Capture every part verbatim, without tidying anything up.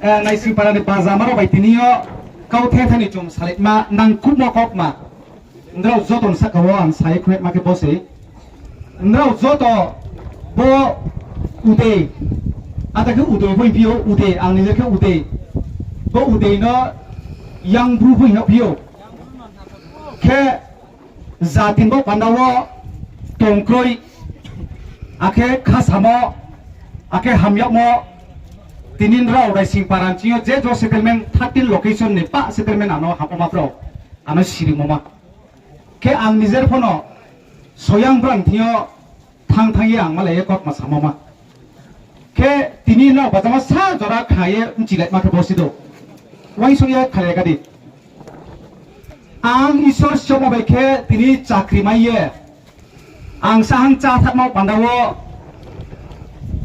Naisingpara ni bajama rao bai tini yo kauthai thani chung salaima nangkuhmo kautma. Nrao joto ni sahka wo ang sa ye khnaima khe bo se. Nrao joto bo Udei, ata khe Udei pho hingphi ou, Udei, ang ni je khe Udei. Bo Udei no Yang Bru pho hingphi ou. Khe jati ni bo panda wo tong kroi, akhe khasamo, akhe hamyagmo, tini nrao Naisingpara ni ching yo je jo settlement thirteen location ni pah settlement ano hamo ma brao, ano sirimo ma. Khe ang nijer pho no soyang brang thing yo thanng thanng ye ang malai ye kautma samo ma. Khe tini nrao bajama sa jora khna ye bchilaima khe bo si do. Uaingsouh ye khalai ka di. Ang Isor sichomo bai khe tini chakri mai ye, ang sahang chá thanngmo panda wo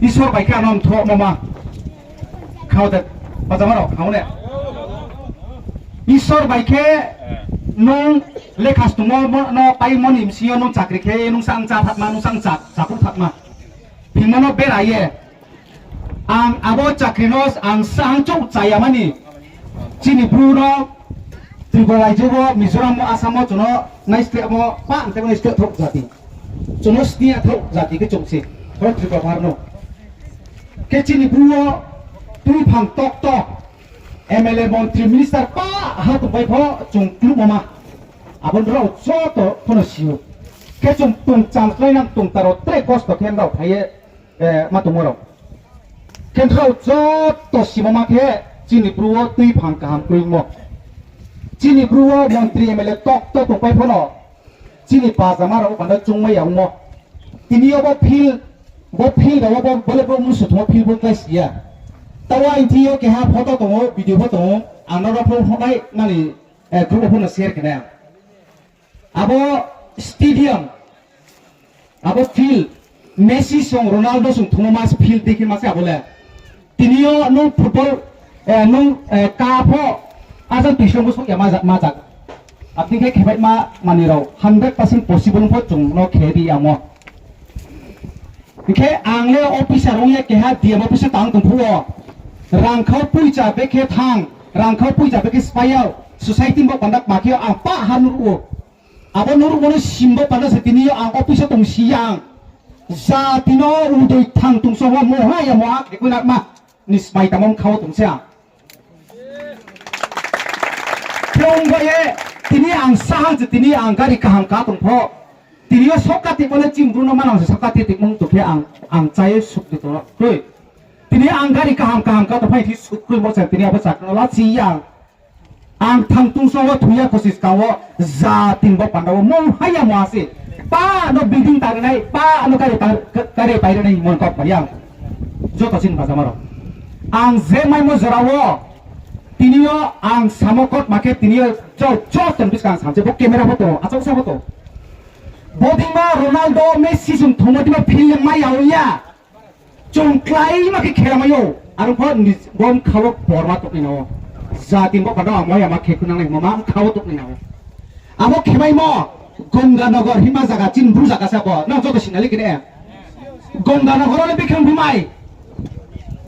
Isor bai khe ano mthohmo ma. Khao de, bajama rao khao ne. Isor bai khe nung lekha stungmo no paimo ni bsing yo nung chakri khe nung sahang chá thanngma, nung sahang chakuh thanngma hingmo no bera ye, ang abo chakri no ang sahang chouh chaya mani, chini Bru no Tripura rajyo wo, Mizoram wo, Assam wo chung no naislehmo pah, ang tei bo naisleh thouh jati. Chung no sni ya thouh jati khe chung se, bo Tripura har no. Khe chini Bru wo tuiphang tokto, M L A, montri, minister pah ha tongpai pho chung kluhmo ma. Abo nrao joto pho no si ou. Khe chung tong cham kláinang tong ta rao tre kosto khe nrao phai ye, ma tongmo rao. Khe nrao joto simo ma khe chini Bru wo tuiphang kaham kroimo. Chini Bru wo montri M L A tokto tongpai pho no chini bajama rao panda chungmai ya ongmo. Tini yo bo field, bo field rao wo bo, bo le bo mnusu thungmo field bo klái si ya. Taoh ang thing yo keha photo tong ou, video pho tong ou, ang no rao pho phonai nani group wo pho no share khe nai. Abo stadium, abo field, Messi song Ronaldo song thungmo ma field dei khe ma se abo le. Tini yo nung football, nung ka pho, ajang tuisong bo souh ya ma ja, ma ja. Abdei khe khebaima manoi rao hundred percent possible pho chung no khe ri yamo. Hing khe ang le officer ong ye keha D M office wo tang tong phuh wo, rangkhau poicha bekhe thanng, rangkhau poicha bekhe sphai ya, society bo panda kma khe yo ang pah ha nuruh ou. Abo nuruhmo no sim bo panda se tini yo ang office wo tong si ya ang. Jati no Udei thang tong song wo moha ya moha khe koi na ma ni smai tangmo bkha wo tong se ang. Khe ong bai ye, tini ang sahang se tini ang gari kaham ka tong pho. Tini yo sokati bo le chini Bru no manang se sokati tikmung tong khe ang, ang chá ye suk di tong kroi. Tini ang gari kaham kaham ka tong phai thi suk kroi mo se tini abo chakri no lachi ya ang. Ang thang tong song wo thoi ya kosis ka wo jati bo panda wo mung hai ya mo se. Pa no building ta ri nai, pa no gari pa, gari pai ri nai mon kok pai ya ang. Joto chini bajama rao. Ang je maimo jora wo, tini yo ang samo kautma khe tini yo jo, joto ni buskang sam se bo camera pho tong, achouhsa pho tong. Bodei ma Ronaldo, Messi song thungmo dei ma field le mai ya ong ya. Chung kláima khe khela mai ou. Aro pho ni bo bkha wo borma tong nai na ou. Jati bo panda ang mai ya ma khe khunang nai hingmo ma bkha wo tong nai na ou. Abo khemaimo Gonganagar hima zaga chini Bru zaga se abo. Nang joto sinali khe ne. Gonganagar wo le brekhe ongphi mai.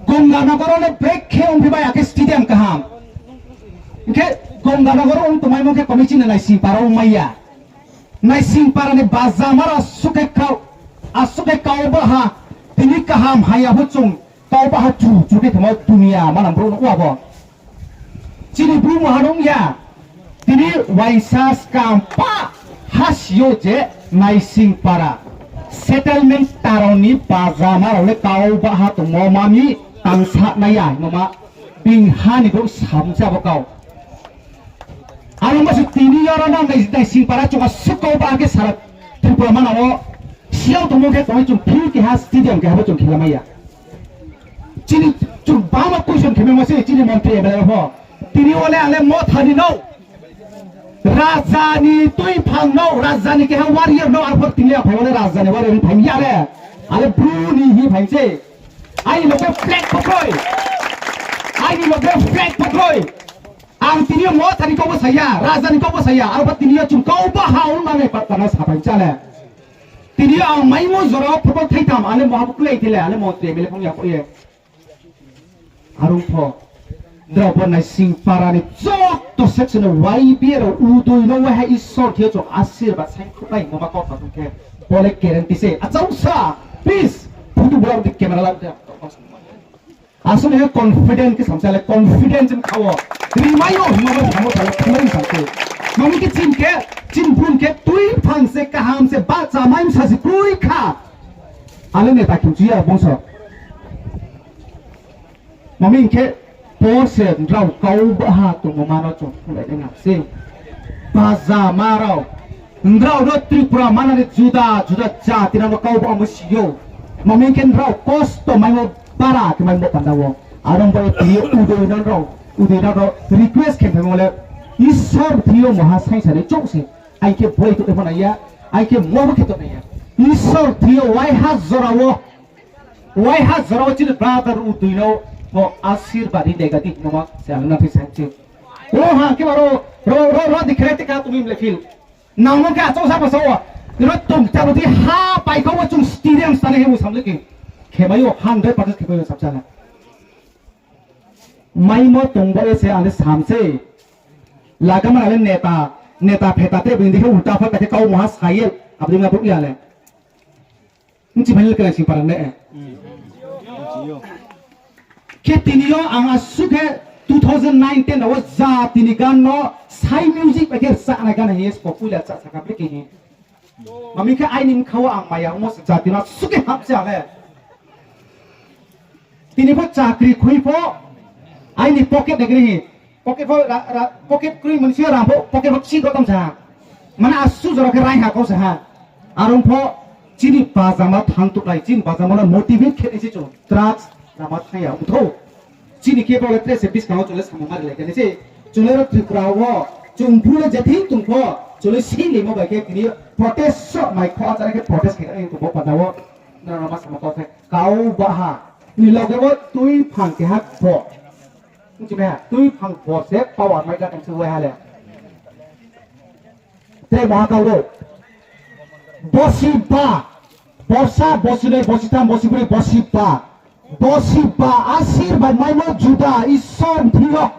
Gonganagar wo le brekhe ongphi mai akhe stadium kaham. Hing khe Gonganagar wo ong tongmaimo khe komi chini Naisingpara ong mai ya. Naisingpara ni bajama rao asuh khe kau, asuh khe kau baha, tini kaham haya pho chung kau baha chu chu khe tongmo dunia manang brouh no abo. Chini Bru maha nung ya, tini uaingsa skang pa hasi yo je Naisingpara settlement tarao ni bajama rao le kau baha tongmo ma mi tangsa nai ya hingmo ma bini ha ni brouh sam se abo kau. Aro ma se tini yo ro nang nai, Naisingpara chung asuh kau baha khe sara Tripura manang wo siyang tongmo khe tongwi chung field keha stadium keha bo chung khela mai ya. Chini chung bangma question khe maimo se chini montri M L A rao pho. Tini wo le ang le Motha ni no, raja ni tuiphang no, raja ni keha warrior no, arphuh tini le ang phai wo le raja ni warrior ni phai ya le. Ang le Bru ni hi phai se. Aini loge flag pho kroi. Aini loge flag pho kroi. Ang tini yo Motha ni kau bo sa ya, raja ni kau bo sa ya, arphuh tini yo chung kau baha ong nang nai pat tana sa phai cha le. Tini yo ang maimo jora wo football thaitham, ang le maha bo klái thi le, ang le montri M L A phung ya kho ye. Arung pho. Nrao bo Naisingpara ni joto section ni Y B A rao udoi no waiha Isor thing yo chung asirbad saingkhruh nai hingmo ma kau pha tong khe, bo le guarantee se. Achausa, please, photo bura di camera la di. Asuh ni confident khe samsa le confidence ni kha wo. Rimai yo hingmo ma samo sa le thanai sam se. Mami khe chini khe, chini Bru khe tuiphang se, kaham se, bahcha mai bsa se kroi kha. Ale neta khemchu ya bongso. Mami hing khe por se nrao kau baha tongmo ma no chung phunglai nai nang se. Bajama rao. Nrao no Tripura manani juda juda jati rao no kau bahmo si ou. Mami hing khe nrao kosto maimo bara khe maimo panda wo. Aro bai tini yo udoi no nrao, udoi no nrao request khe phaimo le Isor thing yo moha saingsa ni chouh se. Ai khe boi tongnaima nai ya, ai khe mo bo khe tongnai ya. Isor thing yo waiha jora wo, waiha jora wo chini brother udoi no bo asirbad ri nai ga di hingmo ma se ang no thai sa se. O ha khe aro, ro, ro, ro di khe te ka tongmi mle feel. Nang no khe achouh sa bo sa wo. Ro tong charo di ha pai kha wo chung stadium stani he bo sam le khe. Khemai yo hundred percent khemai yo sam sa le. Maimo tong bo ye se ang le sam se. Lagama na le neta, neta pheta tre bini dei khe ulta phalta khe kau moha sa ye, abo dei ma brouh ya le. Nchi phai le khe Naisingpara le. Khe tini yo ang asuh khe two thousand nine ten wo jati ni gan no sai music bai khe rchanai gan hing ye popular cha saka bre khe hing. Mami khe aini bkha wo ang maya ongmo se jati no asuh khe hap se ang le. Tini pho chakri khui pho, aini pocket nai kri hi. Pocket pho ra, ra, pocket kroi mani si rang pho, pocket pho kchih ro tam sa ha. Mane asuh jora khe raing ha kau sa ha. Are ong pho chini bajama thang tuhnai, chini bajama no motivate khe nai se chung. Drugs, jama thang ya, ongthou. Chini khe bo le tre se buskang wo chung le samung mari lai khe nai se. Chung le ro Tripura wo, chung Bru le je thing tong pho, chung le singlaimo bai khe tini protest so mai kho achara khe protest khe nai tong bo panda wo. Nrao no ma samo kau khe kau baha. Ni loge wo tuiphang keha bo. Nchi mai ha, tuiphang bo se power mai ja tong se waiha le. Tre maha kau ro. Bosi ba. Bosa, bosi noi, bosi tham, bosi broi, bosi ba. Bosi ba, asirbad maimo juda, Isor thing yo.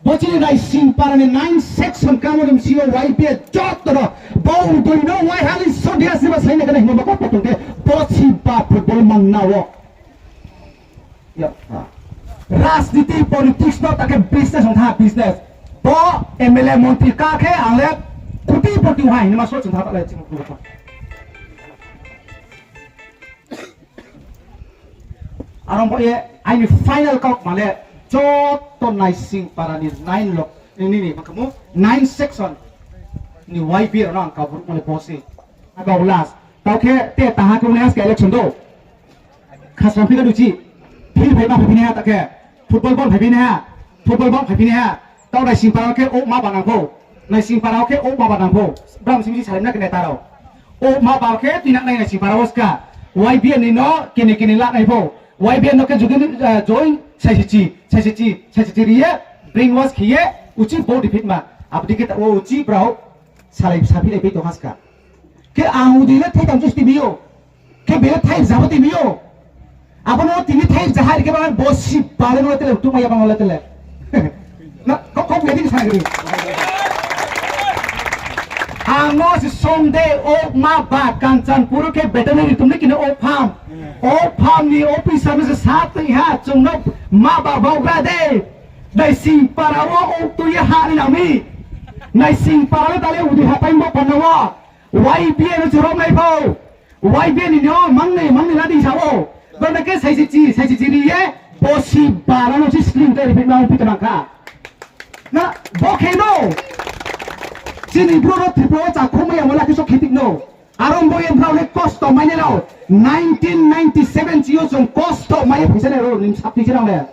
Bo chini Naisingpara ni nine section kamo ni bsing yo Y B A joto no, bo udoi no waiha ni sodhi asirbad sainai khe nai hingmo ma kau pha tong khe, bosi ba football mangna wo. Rajniti politics no ta khe business ong tha business. Bo M L A montri ka khe ang le kotipoti ha hingma so chung tha ta le chini Bru. Are ong bo ye aini final kau ma le joto Naisingpara ni nine lok, nini ma kamo nine section ni Y B A rao no ang kau brouh ma le bo se. Abo last. Tao khe te taha khe ong nai ha se election do. Khasram phi ka duchi. Field phai ma phai phi nai ha ta khe. Football ball phai phi nai ha. Football ball phai phi nai ha. Tao Naisingpara khe o ma ba nang pho. Naisingpara khe o ma ba nang pho. Bram simi si salai na khe neta rao. O ma ba khe tinang nai Naisingpara wo ska. Y B A ni no kini kini la nai pho. Y B A no khe jugi, eh, join saisi chi, saisi chi, saisi chi ri ye, brainwash khe ye, uchi bo defeat ma. Abo dei khe ta wo uchi brao salai saphi lai pai tong ha ska. Khe ang udei le thaitham justi bi ou. Khe bele thai rza bo tei bi ou. Abo no tini thai rza hai khe bang bo si ba le no tele, tungma ya bang le tele. Na, kok kok ya di sa gri. Ang no se Sunday o ma ba Kanchanpur khe veterinary tum ni kini o farm. O farm ni officer no se sa tui ha, chung no ma ba baugra de. Naisingpara wo o tui ha ni nang mi. Naisingpara le tale udi ha pai bo panda wo. Y B A no se rom nai pho. Y B A ni no mangnai, mangnai la di sa ou. Banda khe saisi chi, saisi chi ri ye, bo si bara no si sling tei ri phi ma ong phi tong kha. Na, bo khe no. Chini bro no Tripura wo cha khumai ya mo la khe so khetik no. Are ong bo ye brao le kosto mai nai rao. Nineteen ninety seven chi yo chung kosto mai ye phaisa nai rao ni saphi chi rao le.